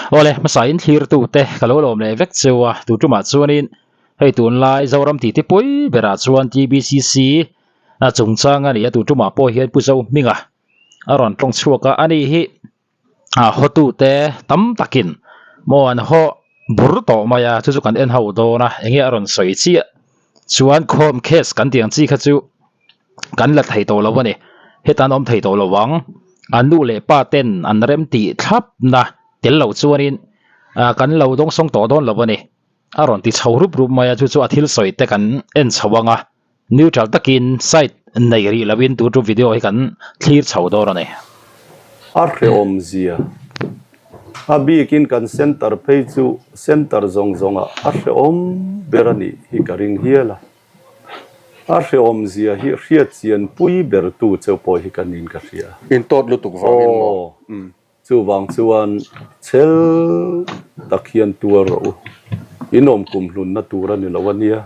Awle, hmasain thlirtute ka lo lawm leh vek cheu a, tu tumah chuanin hei tunlai Zoram titi pui berah chuan TBCC a chungchang a ni a, tu tumah pawh hian Pu Zohminga a rawn tawng chhuak a, ani hi a hawtute tam takin maw an haw bur tawh mai a, chu chu kan en ho dawn a, enge a rawn sawi chiah chuan khawm case kan tih ang chi kha chu kan la thei tawh lo a ni, heta an awm thei tawh lo ang, an nu leh pa ten an rem tih thlap na tel lo chuanin ah kan lo dawngsawng tawh dawn lo a ni, a rawn ti chho rup rup mai a, chu chu a thil sawi te kan en chho ang a, neutral takin side nei rih lovin tu tu video hi kan thlir chho dawn a ni. A hrehawm zia a bikin kan center phei chu center zawng zawngah a hrehawm ber a nih hi ka ring hial a. A hrehawm zia hi hriat chian pui ber tu cheu pawh hi ka nin ka hria. In tawt lutuk vangin maw? Aw, chuvang chuan chhel tak hian tuar rawh u. In awm kum hlunna tur a ni lo a nia.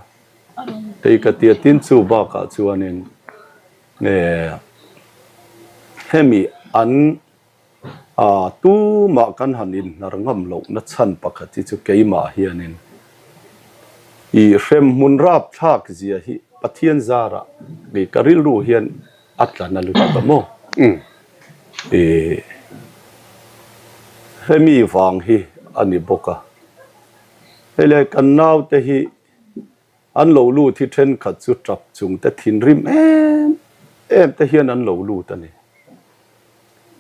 Hei ka tia tin chu bakah chuanin hemi an A, tumah kan han inhnar ngam lohna chhan pakhat hi chu keimah hianin i hremhmun rapthlak zia hi Pathian zarah i ka rilru hian a tla na lutuk a maw? I hemi vang hi a ni bawk a. Hei le kan naute hi an lo lut hi thenkhat chu tap chung te thinrim em em te hian an lo lut a ni.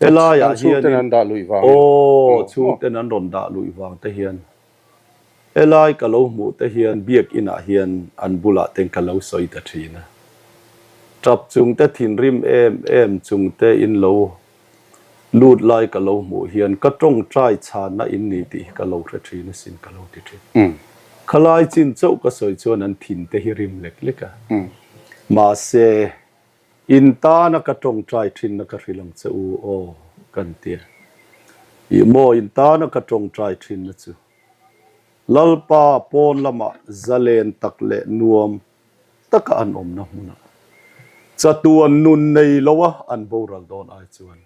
Helaiah hianin aw chhungten an rawn dah luih vang te hian helai ka lo hmuh te hian biakinah hian an bulah ten ka lo sawi ta thin a. Tap chung te thinrim em em chung te in lo lut lai ka lo hmuh hian ka tawngtai chhanna in ni tih hi ka lo hre thin asin ka lo ti thin. Khalai chin chauh ka sawi chuan an thin te hi rim lek lek a. Mahse. In tana ka tawngtai thinna ka hrilh ang che u aw, kan ti a. Ih maw, in tana ka tawngtai thinna chu Lalpa pawn lamah zalen tak leh nuam taka an awmna hmunah chatuan nun nei loa an boral dawn ai chuan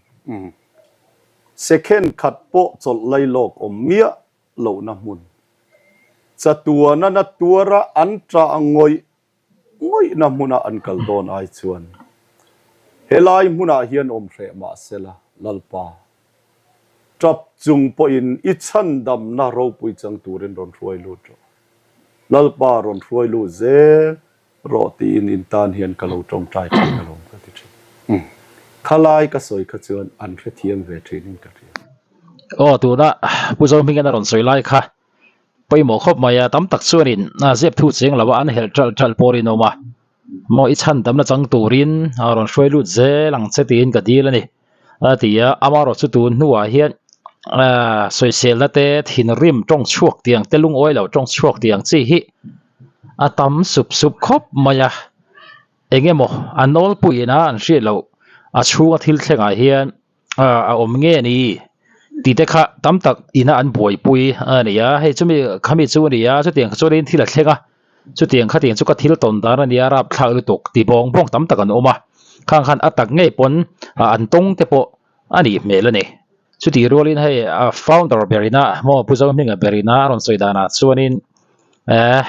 second khat pawh chawlh lai lawk awm miah lohna hmun chatuana na tuara an ṭah ngawih Ngawihna hmuna an kal dawn ai chuan helai hmunah hian awm hreh mah sela, Lalpa, tap chung pawhin i chhandamna ropui chang turin rawn hruai lut rawh. Lalpa rawn hruai lut zel rawh tiin in tan hian ka lo tawngtai thin alawm ka ti thin. Khalai ka sawi kha chuan an hrethiam ve thinin ka hria. Aw tuna Pu Zohmingan a rawn sawi lai kha Pawimawh khawp mai a, tam tak chuanin zep thu cheng lo a an helh ṭalh ṭalh pawh rinawm a, maw i chhan tamna chang turin a rawn hruai lut zel ang che tiin ka dil a ni a ti a, amaherawh chu tun hnuah hian sawiselna te thinrim tawng chhuak tih ang te lungawi lo tawng chhuak tih ang chi hi a tam sup sup khawp mai a, eng emaw a nawlpuiin a an hriat loh a chhunga thil thlengah hian. a awm nge ni tih te kha tam tak ina an buaipui a ni a hei chumi khami chu a ni a chutiang kha chuanin thil a thleng a chutiang khatiang chu ka thil tawn dan a nia rapthlak lutuk ti bawng bawng tam tak an awm a khang khan a tak ngei pawn an tawng te pawh a nih hmel a ni chutih rualin hei a founder berina maw Pu Zohminga berina a rawn sawi danah chuanin eh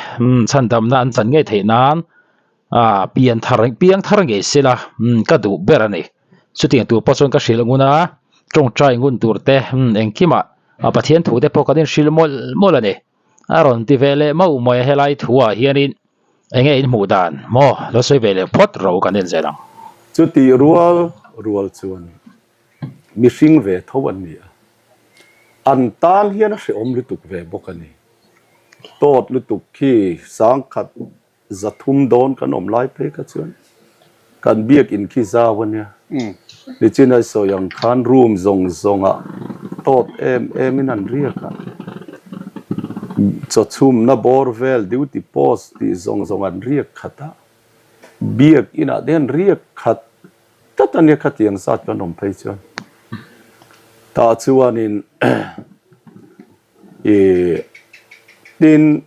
chhandamna an chan ngei theih nan ah pian thar piang thar ngei sela ka duh ber a ni. Chutiang tur pawh chuan ka hrilh ngun a, tawngtai ngun tur te engkimah a Pathian thu te pawh kan inhrilh mawlh mawlh a ni. A rawn ti ve leh mauh mai a, helai thuah hianin enge in hmuh dan maw lo sawi ve leh phawt ro kan en zel ang. Chutih rual rual chuan mihring ve tho an ni a, an tan hian a hrehawm lutuk ve bawk a ni. Tawt lutuk khi sangkhat 300 dawn kan awm lai phei kha chuan kan biakin khi zau a nia. Nichin a sawi ang khan room zawng zawngah tawt em em in an riak a, chawchhumna bawr vel duty post tih zawng zawng an riak khat a, biakinah te an riak khat tlat a nia khatiang zat kan awm phei chuan. Tah chuanin ih tin.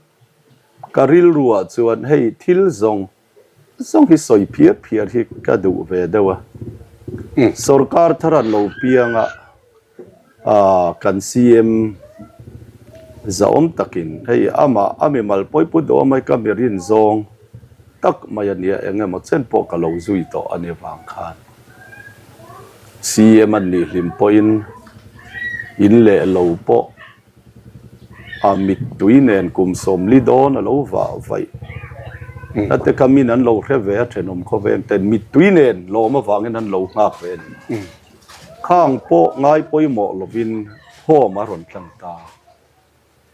Ka rilruah chuan hei thil zawng zawng hi sawi phiar phiar hi ka duh ve deuh a. Sorkar thar an lo piang a, kan CM Zahawm takin hei amah a mimal pawi pu deuh a mai ka mi rin zawng tak mai a nia eng emaw chen pawh ka lo zui tawh a ni vang khan CM an nih hlim pawhin in leh lo pawh a mittui nen kum 40 dawn a lo vah vaih na te kha min an lo hre ve a thenawm khawveng ten mittui nen lawm avangin an lo nghak ve a ni. Khang pawh ngai pawimawh lovin home a rawn tlang ta.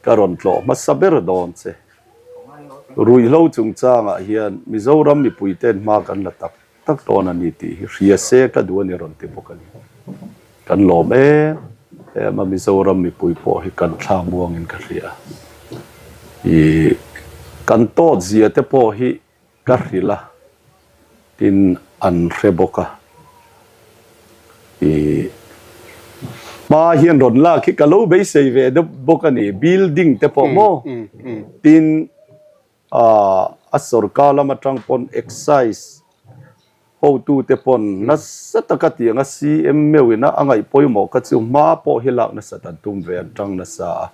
Ka rawn tlawh hmasa ber dawn che. Ruihhlo chungchangah hian Mizoram mipuite'n hma kan la tak tak dawn a ni tih hi hria se ka duh a ni rawn ti bawk a ni. Kan lawm em em a, Mizoram mipui pawh hi kan thla muangin ka hria. Ih, kan tawt zia te pawh hi Ka hrilh a, tin an hre bawk a. Ih, hma hian rawn lak hi ka lo beisei ve deuh bawk a ni, building te pawh maw? Tin, ah, a sorkar lam atang pawn excise hotute pawn nasa taka tiang a CM meuhin a a ngaih pawimawh kha chu hma pawh hi lak nasat an tum ve, an tang nasa a.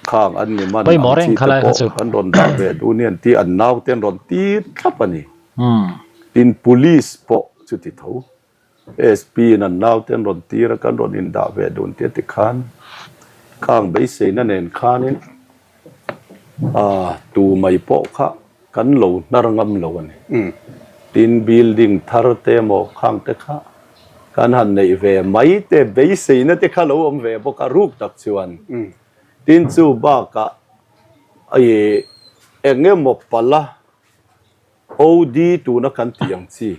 Khang an ni man ang chi te pawh an rawn dah ve duh ni an ti, an naute an rawn tir thlap a ni. Tin police pawh chuti tho, SP in an naute an rawn tir a, kan rawn indah ve dun tia tikhan khang beiseina nen khanin tu mai pawh kha kan lo hnar ngam lo a ni. Tin building thar te emaw khang te kha kan han neih ve mai te beiseina te kha lo awm ve bawk a ruk tak chuan. Tin chu bakah ih eng emaw pala OD tuna kan tih ang chi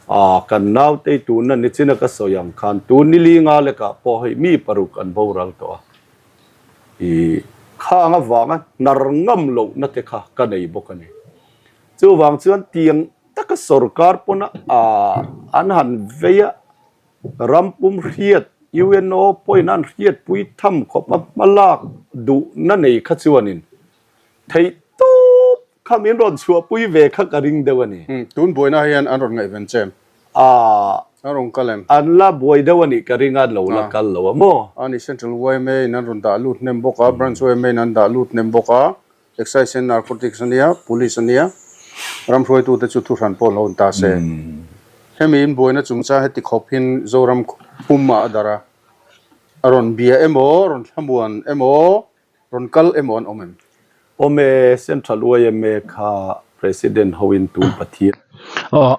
ah kan nautei tuna nichina ka sawi ang khan tun ni li nga lekah pawh hei mi paruk an boral tawh a. I khang avanga hnar ngam lohna te kha ka nei bawk a ni. Chuvang chuan tiang taka sorkar pawna an han vei a, ram pum hriat UNO pawhin an hriatpui tham khawp a hmalak duhna nei kha chuanin theih tawp Kha min rawn chhuahpui ve kha ka ring deuh a ni. Tun buaina hian an rawn ngaihven che em? An rawn kal em? An la buai deuh a nih ka ring a, lo la kal lo a maw? A ni, Central yma in an rawn dah lut hnem bawk a, Branch yma in an dah lut hnem bawk a, Excise and Narcotics a nia, Police a nia, ram hruaitute chu thuhran pawh lo ni ta se. Hemi in buaina chungchang heti khawp hin Zoram pumah a darh a, a rawn bia emaw, rawn thlamuan emaw, Rawn kal emaw an awm em? Awm e, Central yma kha President hoin tun Pathian. Aw,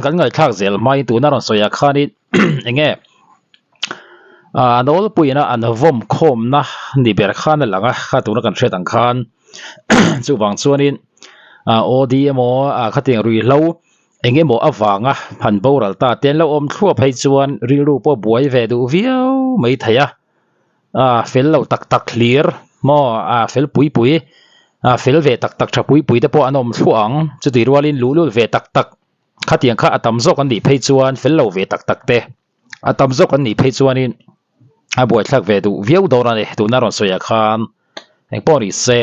kan ngaihthlak zel hmain tuna rawn sawi ah khanin enge a nawlpuiin a an vawm khawmna ni ber khan a lang a, kha tuna kan hriat ang khan chuvang chuanin OD emaw khatiang ruihhlo eng emaw avanga han boral ta te an lo awm thluah phei chuan rilru pawh buai ve duh viau mai thei a. A fel lo tak tak hlir maw a fel pui pui a fel ve tak tak tha pui pui te pawh an awm thluah ang chutih rualin luhlul ve tak tak khatiang kha a tam zawk an nih phei chuan fel lo ve tak tak te a tam zawk an nih phei chuanin a buaithlak ve duh viau dawn a ni tuna rawn sawi ah khan engpawh ni se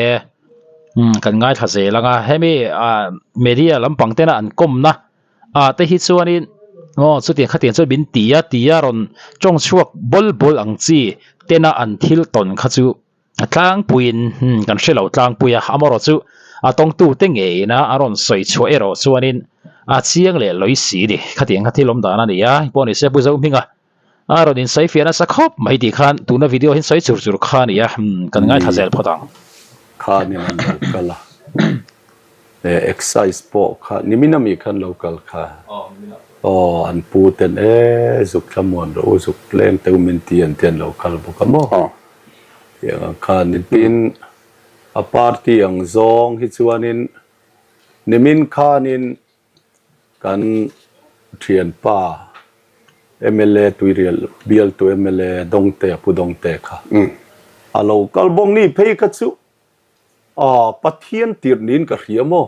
umm kan ngaithla zel ang a hemi ah media lampang tena an kawmna ah te hi chuanin aw chutiang khatiang chuan min ti a ti a rawn tawng chhuak bawl bawl ang chi tena an thil tawn kha chu a tlangpuiin umm kan hre lo tlangpui a amaherawh chu a tawngtu te ngeiin a a rawn sawi chhuah erawh chuanin a chiang leh lawi si ni khatiang kha thil awm dan a ni a engpawh ni se Pu Zohminga A rawn insawi fiah nasa khawp mai tih khan tuna video hi sawi chur chur kha a ni a, kan ngaithla zel phawt ang. Khanin an lo kal a, e excise pawh kha nimin ami khan lo kal kha, aw an pu ten e zuk thlamuan rawh u zuk leng teuh min ti an ti an lo kal bawk a maw, tiang ang khan tin a party ang zawng hi chuanin nimin khanin Kan thianpa mla Tuirial bialtu mla Dawngte Pu Dawngte kha a lo kal bawk ni phei kha chu aw Pathian tirh niin ka hria maw?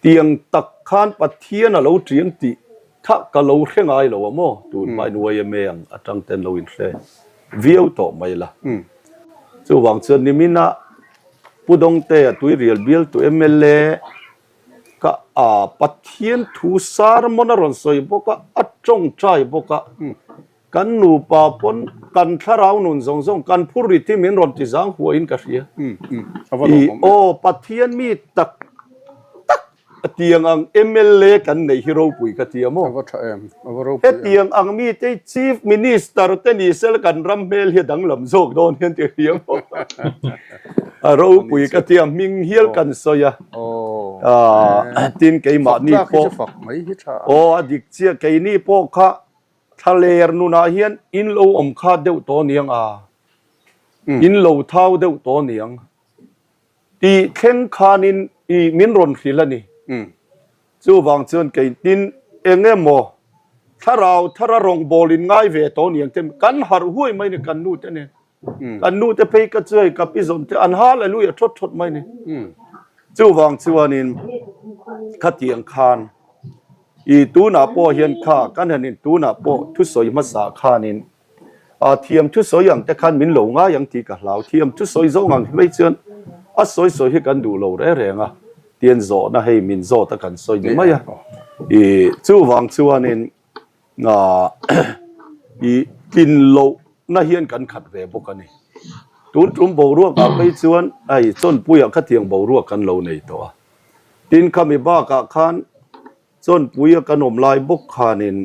Tiang tak khan Pathian a lo tiang tih kha ka lo hre ngai lo a maw? Tun hmain yma ang atang ten lo inhre viau tawh mai la. Chuvang chuan nimina Pu Dawngtea Tuirial bialtu mla Ka a Pathian thu sermon a rawn sawi bawk a, a tawngtai bawk a. Kan nupa pawn kan thlarau nun zawng zawng kan phur rit hi min rawn ti zang huaiin ka hria. I aw Pathian mi tak tak tiang ang mla kan neih hi ropui ka ti a maw? Hetiang ang mite hi Chief Minister te ni sela kan ram hmel hi a danglam zawk dawn hian ti hria maw? A ropui ka ti a, hming hial kan sawi a. Tin keimahni pawh aw a dik chiah keini pawh kha Thlaler nunah hian in lo awm kha deuh tawh niang a, in lo thau deuh tawh niang tih thleng khanin i min rawn hrilh a ni. Chuvang chuan kei tin eng emaw thlarau thara rawngbâwl in ngai ve tawh niang te kan harh huai mai ni kan nu te nen. Kan nu te phei ka chuai ka pi zawn te an hallelujah thawt thawt mai ni. Chuvang chuanin khatiang khan I tunah pawh hian kha kan han in tunah pawh thusawi hmasa khanin a thiam thusawi ang te khan min lo ngai ang tih ka hlau. Thiam thusawi zawng ang hi mai chuan a sawi sawi hi kan duh lo reng reng a, tian zawhna hei min zawt a kan sawi ni mai a. I chuvang chuanin i tlin lohna hian kan khat ve bawk a ni. Tun tum boruakah phei chuan hei chawnpuiah khatiang boruak kan lo nei tawh a. Tin khami bakah khan Chawnpuia kan awm lai bawk khanin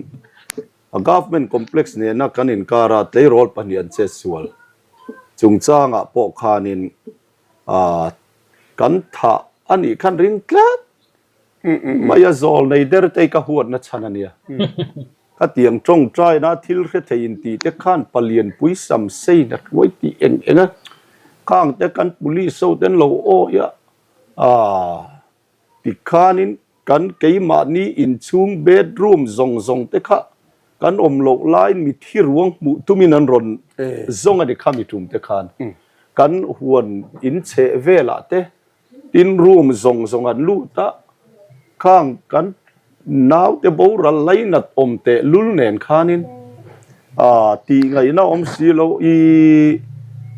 a Government Complex nena kan inkara tleirawl pahnih an chetsual chungchangah pawh khanin kan thah a nih khan ring tlat mai a, zawl nei der te ka huatna chhan a nia. Khatiang tawngtaina thil hre thei intih te khan palianpui sam sei na hruai tih eng eng a, khang te kan police ho ten lo awi a, Aaa, tikhanin kan keimahni inchhung bedroom zawng zawng te kha kan awm loh laiin mithi ruang hmuh tumin an rawn zawng a ni kha mi tum te khan kan huan inchheh velah te Tin room zawng zawng an lut a, khang kan naute boral lainat awm teh lul nen khanin ah tih ngaihna awm si lo i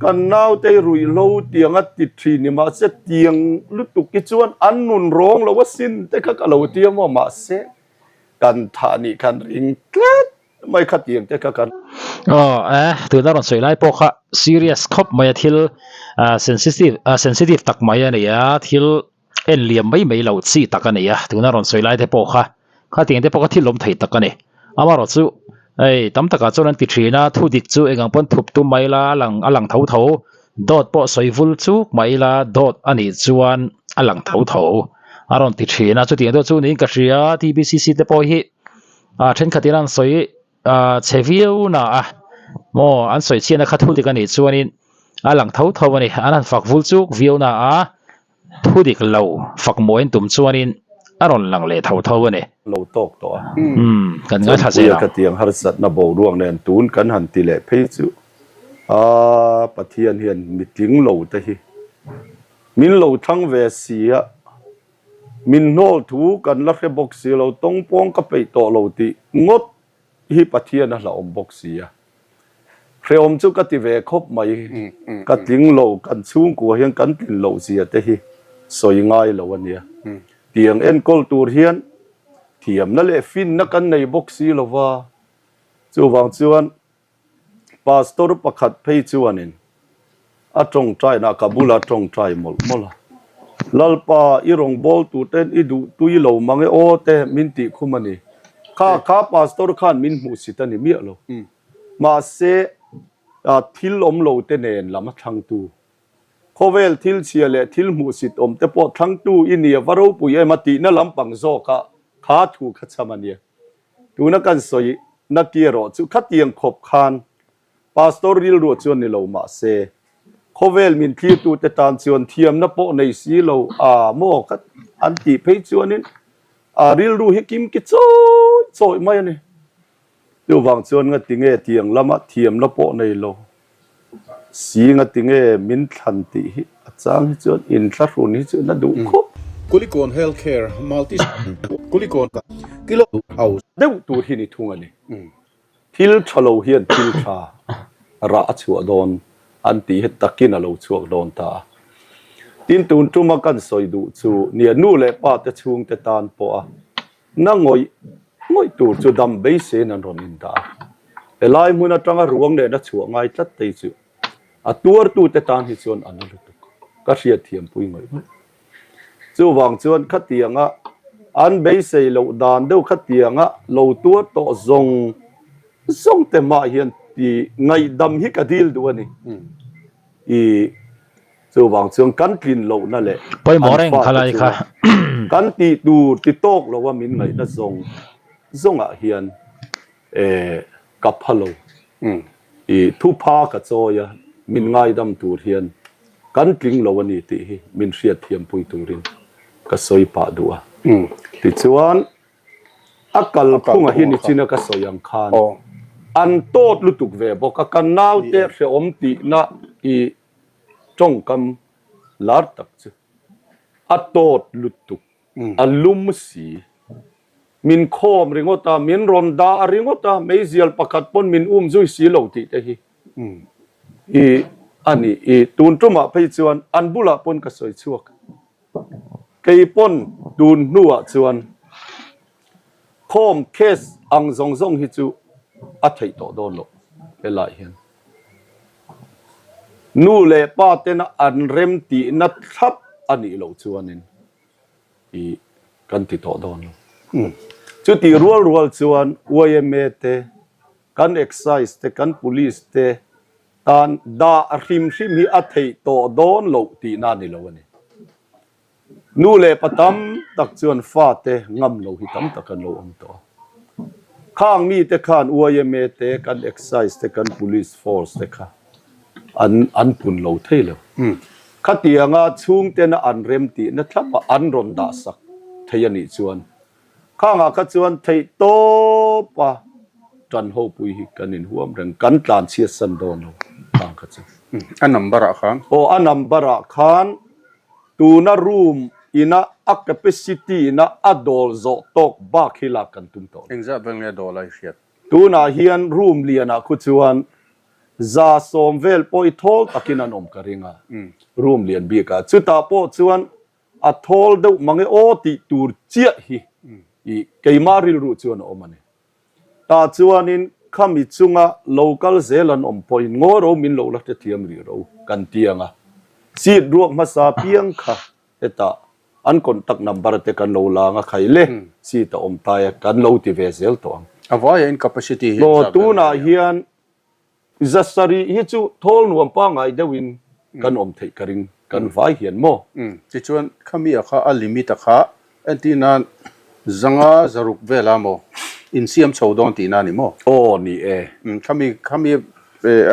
kan naute ruihhlo tiang a ti thin ni mahse tiang lutuk hi chuan an nun rawng lo asin te kha ka lo ti a maw mahse kan thah nih khan ring tlat mai kha tiang te kha kan. Aw eh tuna rawn sawi lai pawh kha serious khawp mai a thil ah sensitive ah sensitive tak mai a ni a thil en liam mai mai loh chi tak a ni a tuna rawn sawi lai te pawh kha khatiang te pawh kha thil awm thei tak a ni amaherawh chu hei tam takah chuan an ti thin a thu dik chu eng ang pawn thup tum mai ila a lang a lang tho tho dawt pawh sawi vul chuk mai ila dawt a nih chuan a lang tho tho a rawn ti thin a chutiang deuh chu niin ka hria T_B_C_C te pawh hi. Ah thenkhatin an sawi ah chhe viau na a maw an sawi chhiatna kha thu dik a nih chuanin a lang tho tho a ni an han fak vul chuk viau na a thu dik lo fak mawi an tum chuanin a rawn lang leh tho tho a ni. Lo tawk tawh a. Umm kan ngaithla zel ang. Chuan khatiang harsatna boruak nen tun kan han ti leh phei chu ah Pathian hian mitling lo te hi min lo thlang ve si a. Min hnawl thu kan la hre bawk si lo, tawngpawng ka peih tawh lo tih ngawt hi Pathian a hlauhawm bawk si a. Hrehawm chu ka ti ve khawp mai, ka tling lo, kan chhungkua hian kan tlin loh zia te hi sawi ngai lo a nia. Tiang enkawl tur hian thiamna leh finna kan nei bawk si lo va, chuvang chuan Pastor pakhat phei chuanin a tawngtaina ka bula tawngtai mawlh mawlh a, Lalpa, i rawngbâwl tuten i duh tui lo mang e aw te min tih khum a ni. Kha kha pastor khan min hmuhsit a ni miah lo. Mahse, thil awm lo te nen lam a thlangtu. Khawvel thil chhia leh thil hmuhsit awm te pawh thlangtu i nia va ropui em a tihna lampang zawkah kha thu kha chham a nia. Tuna kan sawi na ki erawh chu khatiang khawp khan Pastor rilruah chuan ni lo mah se, khawvel min thlirtute tan chuan thiamna pawh nei si lo a maw kha an tih phei chuanin a rilru hi kim ki chawi chawi mai a ni. Chuvang chuan ngatinge tiang lama thiamna pawh nei lo Si ngatinge min thlan tih hi a chang hi chuan inthlahrun hi chu na duh khawp. Kulikawn Health Care Multi Kulikawn Kilo House. Deuh tur hi ni thung a ni. Thil tha lo hian thil tha rah a chhuah dawn an tih hi takin a lo chhuak dawn ta a. Tin tun tuma kan sawi duh chu nia nu leh pa te chhungte tan pawh a Na ngawih ngawih tur chu dam beiseiin an rawn indah a. Helai hmun atanga ruang nena chhuah ngai tlat te hi chu a tuartute tan hi chuan a na lutuk. Ka hriatthiampui ngawih ngawih. Chuvang chuan khatianga an beisei loh dan deuh khatianga lo tuar tawh zawng zawng te hmah hian ti ngaihdam hi ka dil duh a ni. I chuvang chuan kan tlin lohna leh Pawimawh an reng fate khalai kha. chunga kan tih tur ti tawk loa min ngaihna zawng zawngah hian eh ka pha lo. I thupha ka chawi a, min ngaidam tur hian kan tling lo a ni tih hi min hriatthiampui turin ka sawi pah duh a. Tichuan, a kalphunga hi nichina ka sawi ang khan an tawt lutuk ve bawk a, kan naute hrehawm tihna i tawngkam lar tak chu a tawt lutuk, a lum si. Min khawm ringawt a, min rawn dah ringawt a, meizial pakhat pawn min um zui si lo tih te hi i a ni. I tun tumah phei chuan an bulah pawn ka sawi chhuak. Kei pawn tun hnuah chuan khawm case ang zawng zawng hi chu a theih tawh dawn loh helai hian. Nu leh pa tena an rem tihna thlap a nih loh chuanin i kan ti tawh dawn lo. Chutih rual rual chuan yma te, kan Excise te, kan Police te tan dah hrim hrim hi a theih tawh dawn loh tihna a ni lo a ni. Nu leh pa tam tak chuan fate ngam lo hi tam tak an lo awm tawh a. Khang mite khan yma te, kan Excise te, kan Police Force te kha an an pun lo thei lo. Khatianga chhungtena an rem tihna thlapa an rawn dah sak thei a nih chuan khangah kha chuan theih tawpa tan ho pui hi kan inhuam reng, kan tlan chhiat san dawn lo khang kha chu. A number ah khan. Aw a number ah khan tuna room ina a capacity ina a dawl zawh tawk bak hi lak kan tum tawh lo. Engzah vel nge dawl a i hriat? Tunah hian room lianah khu chuan 110 vel pawh i thawl takin an awm ka ring a, room lian bik ah. Chutah pawh chuan a thawl deuh mang e aw tih tur chiah hi i keimah rilru chuan a awm a ni. Tah chuanin khami chunga lo kal zel an awm pawhin ngaw ro min lo la hrethiam rih ro kan ti ang a, seat ruak hmasa piang kha hetah an contact number te kan lo lang a khai le seat a awm tai a kan lo ti ve zel tawh ang. A vaia in capacity hi Aw tunah hian Zasarih hi chu thawl nuam pangngai deuhin kan awm theih ka ring, kan vai hian maw? Umm, tichuan khami a kha a limit a kha entir nan zanga zaruk vela maw insiam chho dawn tihna a ni maw? Aw ni e. Umm, khami khami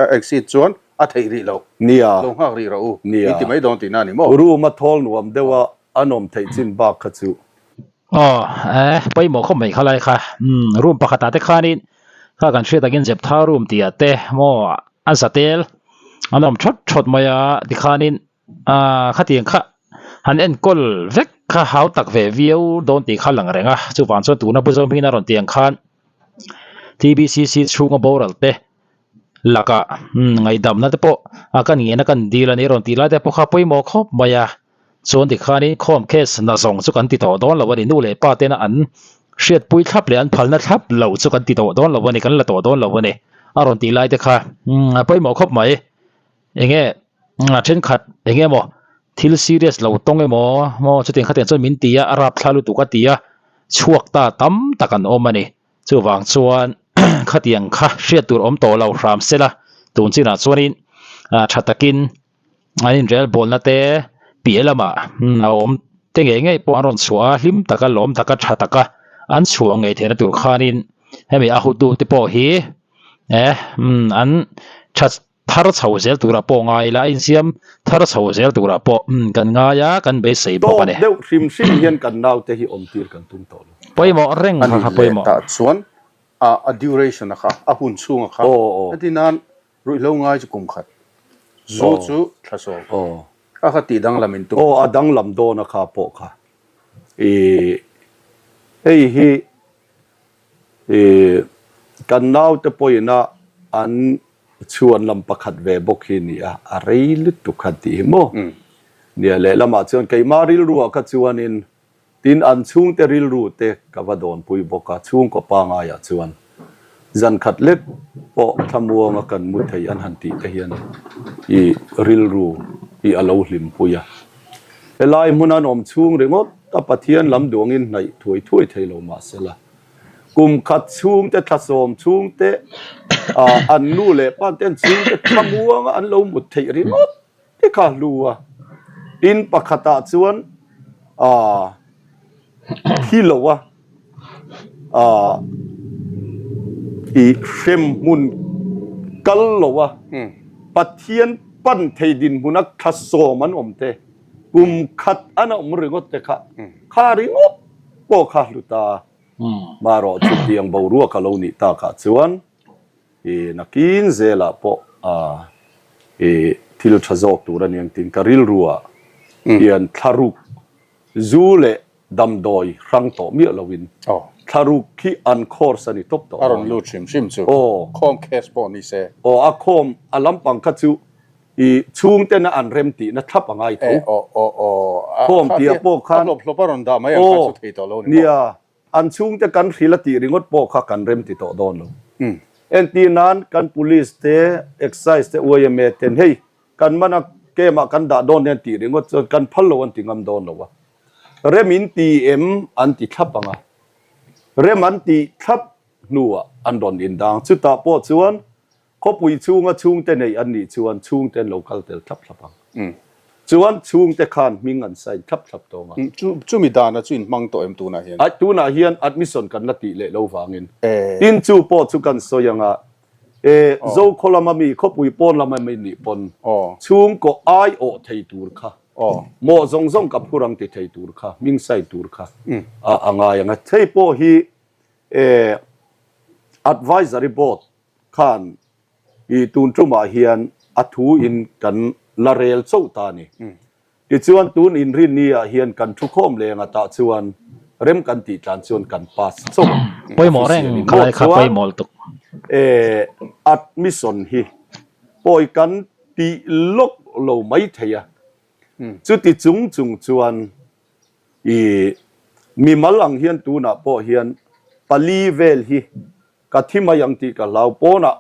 a exit chuan a theih rih loh. Nia. Lo nghak rih rawh u. Nia. In ti mai dawn tihna a ni maw? Room a thawl nuam deuha an awm theih chin bak kha chu. Aw, eh, pawimawh khawp mai khalai kha. Umm, room pakhatah te khanin kha kan hriat takin Jeptha room tih ah te maw a za tel an awm thawt thawt mai a tikhanin ah khatiang kha han enkawl vek kha hau tak ve viau dawn tih kha a lang reng a chuvang chuan tuna Pu Zohmingin a rawn tih ang khan T_B_C_C chhunga boral te lakah ngaihdamna te pawh a kan ngen a kan dil a ni a rawn tih lai te pawh kha pawimawh khawp mai a. Chuan tikhanin khawm case na zawng chu kan ti tawh dawn lo a ni, nu leh pa tena an hriatpui thlap leh an phalna thlap lo chu kan ti tawh dawn lo a ni, kan la tawh dawn lo a ni a rawn tih lai te kha a pawimawh khawp mai. Enge a thenkhat eng emaw thil serious lo tawng emaw maw chutiang khatiang chuan min ti a, a rapthla lutuk a ti a, chhuak ta tam tak an awm a ni. Chuvang chuan khatiang kha hriat tur awm tawh lo hram sela tun chinah chuanin tha takin an inrel bawlna te piah lamah a awm te ngei ngei pawh an rawn chhuah a hlim taka lawm taka tha taka an chhuah ngei theihna tur khanin hemi a hutu te pawh hi eh an tha thar chho zel turah pawh ngai ila a insiam thar chho zel turah pawh kan ngai a kan beisei bawk a ni. Tawk deuh hrim hrim hian kan naute hi awm tir kan tum tawh lo. Pawimawh reng A nih kha leh pawimawh. tah chuan a a duration a kha a hun chhung a kha heti nan Ruihhlo ngai chu kum khat, zu chu thla sawm. Kha kha tih danglam in tum. Aw a danglam dawn a kha pawh kha. I hei hi i kan naute pawhin a an chhuan lam pakhat ve bawk hi ni a, a rei lutuk khan tih hi maw. Nia lehlamah chuan keimah rilruah kha chuanin Tin, an chhungte rilru te ka va dawnpui bawk a, chhungkaw pangaiah chuan. Zan khat lek pawh thlamuanga kan mu thei an han tih te hian i rilru hi a lo hlimpui a. Helai hmun an awm chhung ringawt a Pathian lam duangin hnaih thuai thuai thei lo mahsela, kum khat chhungte thlasawm chhungte an nu leh pa ten chhungte thlamuanga an lo mut theih ringawt te kha hlu a. Tin pakhatah chuan thi lo a. Ahh i hrem hmun kal lo a, Pathian pan thei dinhmuna thla sawm an awm te, kum khat an awm ringawt te kha, kha ringawt pawh kha hlu ta. Marawh chutiang boruak a lo nih takah chuan i nakin zelah pawh i thil tha zawk tur a ni ang tiin ka rilruah hian thlaruk zu leh Damdawi hrang tawh miah loin thlaruk khi an course a ni tawp tawh dawn a. A rawn lut hrim hrim chu khawm case pawh ni se. Aw a khawm a lampang kha chu i chhungtena an rem tihna thlap a ngai tho. Khawm tih ah pawh khan. A hlawp hlawp a rawn dah mai ang kha chu thei tawh lo ni maw. Nia an chhungte kan hrilh a tih ringawt pawh kha kan rem ti tawh dawn lo. Entir nan kan police te, excise te, yma ten hei kan mana camp ah kan dah dawn nen tih ringawt chuan kan phal lo an ti ngam dawn lo a. Rem in ti em an ti thlap ang a, rem an tih thlap hnuah an rawn indang. Chutah pawh chuan khawpui chhunga chhungte neih an nih chuan chhungte an lo kal tel thlap thlap ang. Chuan chhungte khan hming an sign thlap thlap tawng a. Chumi dana chu inhmang tawh em tunah hian? Aih, tunah hian admission kan la tih leh lo vangin. Tin chu pawh chu kan sawi ang a, e, Zokhaw lama mi, khawpui pawn lama mi nih pawn chhungkaw aiawh thei tur kha Maw zawng zawng ka phur ang ti thei tur kha, hming sign tur kha a ngai ang a. Hei pawh hi advisory board khan i tun tumah hian a thu in kan la rel chauh ta a ni. Tichuan tun inrinni ah hian kan thu khawm leng a tah chuan rem kan tih tlan chuan kan pass chauh ang. Pawimawh reng kha lai kha pawimawh lutuk. Admission hi pawi kan tih lawk lo mai thei a, chuti chung chung chuan i mimal ang hian tunah pawh hian pali vel hi ka thi mai ang tih ka hlau pawnah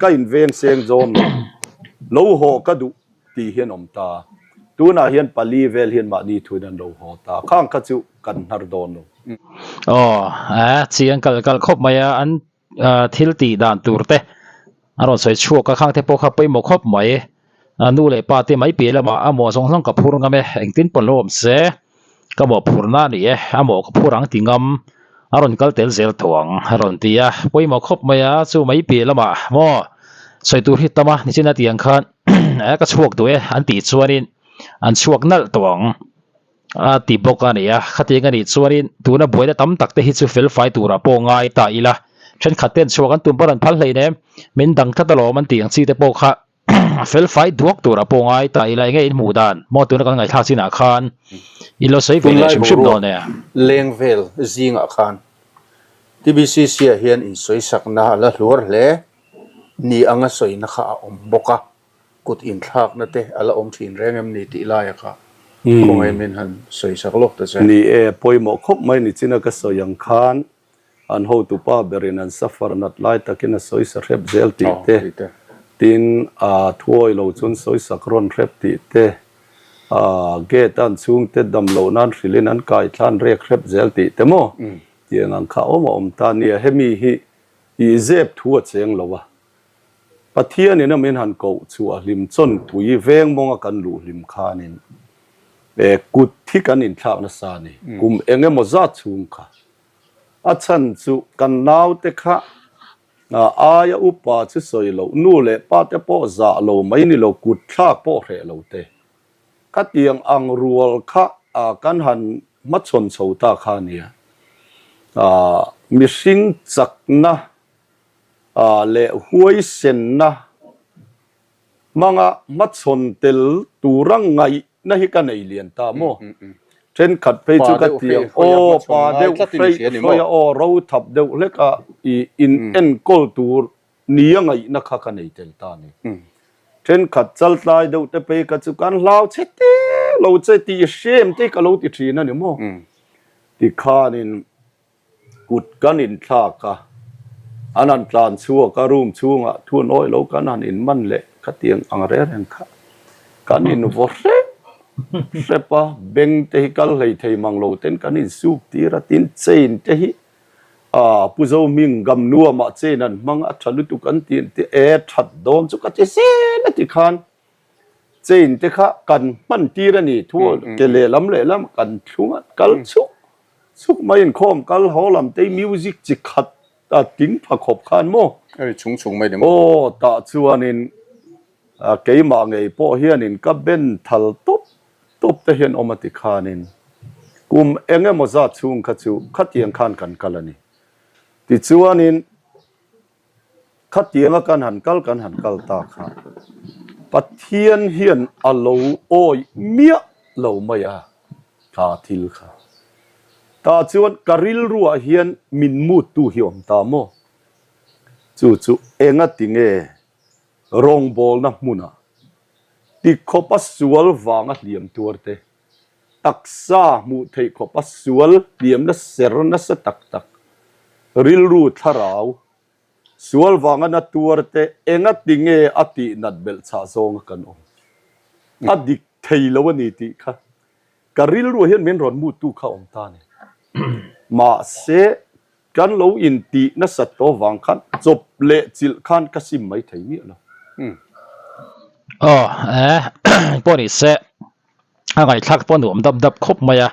ka inveng seng zawn lo, lo haw ka duh tih hian awm ta, tunah hian pali vel hian mahni thuin an lo haw ta, khang kha chu kan hnar dawn lo. Aw, a chiang kal kal khawp mai a, an thil tih dan tur te a rawn sawi chhuak a, khang te pawh kha pawimawh khawp mai. Nu leh pa te mai piah lamah a mawh zawng zawng ka phur ngam e, engtin pawn lo awm se ka mawh phurna a ni e, a mawh ka phur ang ti ngam a rawn kal tel zel tawh ang a rawn ti a, pawimawh khawp mai a, chu mai piah lamah maw sawi tur hi tam a, nichin a tih ang khan ka chhuak duh e an tih chuanin an chhuak nalh tawh ang. A ti bawk a ni a, khatiang a nih chuanin tuna buaina tam tak te hi chu felfai turah pawh ngai ta ila, thenkhat ten chhuak an tum pawh an phal hleinem, min dang tlat alawm an tih ang chi te pawh kha felfai duak turah pawh ngai ta ila, enge in hmuh dan maw tuna kan ngaihthlak chinah khan in lo sawi ve leh Tunlai hrim hrim boruak dawn e. leng vel zingah khan TBCC ah hian insawisakna a la hluar hle ni anga sawina kha a awm bawk a. Kut inthlakna te a la awm thin reng em ni tih laia kha khawngaih min han sawi sak lawk ta che. Ni e, pawimawh khawp mai nichina ka sawi ang khan an hotupa berin an suffer nat lai takin a sawi sa hrep zel tih te, tin a thuawi lo chuan sawi sak rawn hrep tih te, gate a an chhungte dam loh nan hrilhin an kai thlan rek hrep zel tih te maw tiang ang kha awm a awm ta nia, hemi hi i zep thu a cheng lo a. Pathianin a min han koh chu a hlim chawnpui veng mawnga kan luh hlim khanin e kut hi kan inthlak nasa a ni. Kum eng emaw zat chhung kha. A chhan chu kan naute kha aia upa chu sawi loh, nu leh pa te pawh zah lo mai ni lo, kut thlak pawh hreh lo te. Khatiang ang rual kha kan han hmachhawn chho ta kha a nia. Mihring chakna leh huaisenna hmanga hmachhawn tel tura ngaihna hi ka nei lian ta maw? Thenkhat phei chu ka ti ang, aw pa deuh hreih hruai a, aw ro thap deuh hlek a i in enkawl tur nia ngaihna kha ka nei tel ta a ni. Thenkhat chaltlai deuh te phei kha chu kan hlau che te lo che tih hrem te ka lo ti thin a ni maw? Tikhanin. Kut kan inthlak a. An han tlan chhuak a, room chhungah thu an awih lo kan han inman leh khatiang ang reng reng kha kan invaw hrep hrep a, beng te hi kal hlei thei mang lo ten kan insuk tir a, tin chain te hi ah Pu Zohming gam nuamah chain an hmang a tha lutuk an ti e that dawn chu ka ti zel a ti khan chain te kha kan hman tir a ni thu ke lehlam lehlam kan thlung a kal chuk chuk mai inkhawm kal haw lam te music chi khat a tling pha khawp khan maw? A ri chung chung mai ni maw? Aw tah chuanin keimah ngei pawh hianin ka ben thal tawp tawp te hian awm a ti khanin kum eng emaw zat chhung kha chu khatiang khan kan kal a ni. Tichuanin Khatianga kan han kal kan han kal ta kha Pathian hian a lo awih miah lo mai a kha thil kha. Tah chuan ka rilruah hian min muttu hi awm ta maw? Chu chu enga tinge rawngbawlna hmunah tikhawpa sual vanga hliam tuar te, taksa hmuh theih khawpa sual hliamna ser nasa tak tak, rilru thlarau Sual vanga na tuar te enga ti nge a tih nat belh chah zawnga kan awm? A dik thei lo a ni tih kha ka rilruah hian min rawn muttu kha awm ta a ni. Mahse, kan lo intih nasat tawh vang khan chawp leh chilh khan ka sim mai thei miah lo. Aw, eh, pawh ni se. A ngaihthlak pawh a nuam dap dap khawp mai a,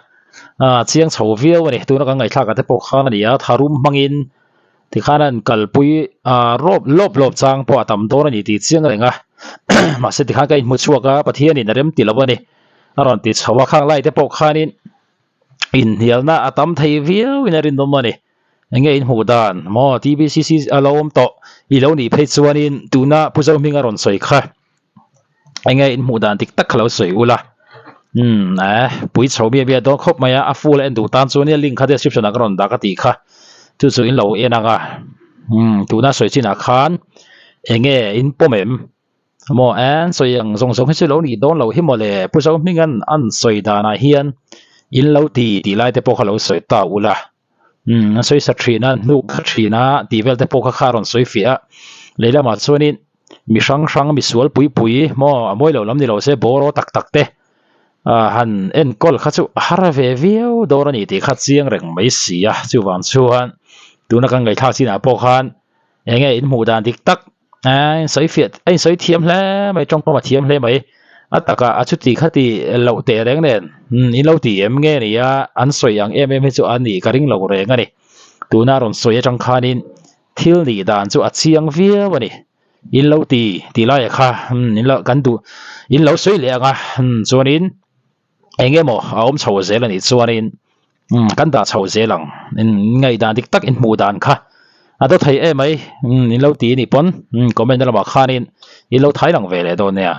ah chiang chho viau a ni tuna kan ngaihthlak ah te pawh khan a ni a tharum hmangin tikhan a inkalpui ah rawp lawp lawp chang pawh a tam dawn a ni tih chiang reng a mahse tikhan ka inhmu chhuak a Pathianin a rem ti lo a ni a rawn ti chho a khang lai te pawh khanin inhnialna a tam thei viau in a rinawm a ni eng nge inhmuh dan maw TBCC a lo awm tawh i lo nih phei chuanin tuna Pu Zohminga rawn sawi kha. Enge in hmuh dan dik tak kha lo sawi ula umm eh pui chho miah miah dawn khawp mai a a full a en duh tan chuan nia link kha description ah ka rawn dah ka tih kha chu chu in lo en ang a umm tuna sawi chinah khan enge in pawm em maw an sawi ang zawng zawng hi chu lo nih dawn loh hi mawle Pu Zohminga'n an sawi danah hian in lo ti tih lai te pawh kha lo sawi ta ula. Umm a sawi sa thin a hnuk kha thin a tih vel te pawh kha kha a rawn sawi fiah a lehlamah chuanin mi hrang hrang mi sual pui pui maw a mawi loh lam ni lo se bawraw tak tak te ah han enkawl kha chu a har ve viau dawn a ni tih kha chiang reng mai si a chuvang chuan tuna kan ngaihthlak chinah pawh khan eng nge in hmuh dan dik tak A insawi fiah a insawi thiam hle mai tawngkam a thiam hle mai a takah a chuti khati loh teh reng nen umm in lo ti em nge ni a an sawi ang em em hi chu a nih ka ring lo reng a ni tuna rawn sawi atang khanin thil nih dan chu a chiang viau a ni in lo ti tih laiah kha umm in lo kan duh in lo sawi leh ang a umm chuanin. Eng emaw a awm chho zel a nih chuanin umm kan dah chho zel ang in ngaihdan dik tak in hmuh dan kha a daw thei em mai umm in lo ti a nih pawn umm comment na lamah khanin in lo thai lang ve leh dawn nia.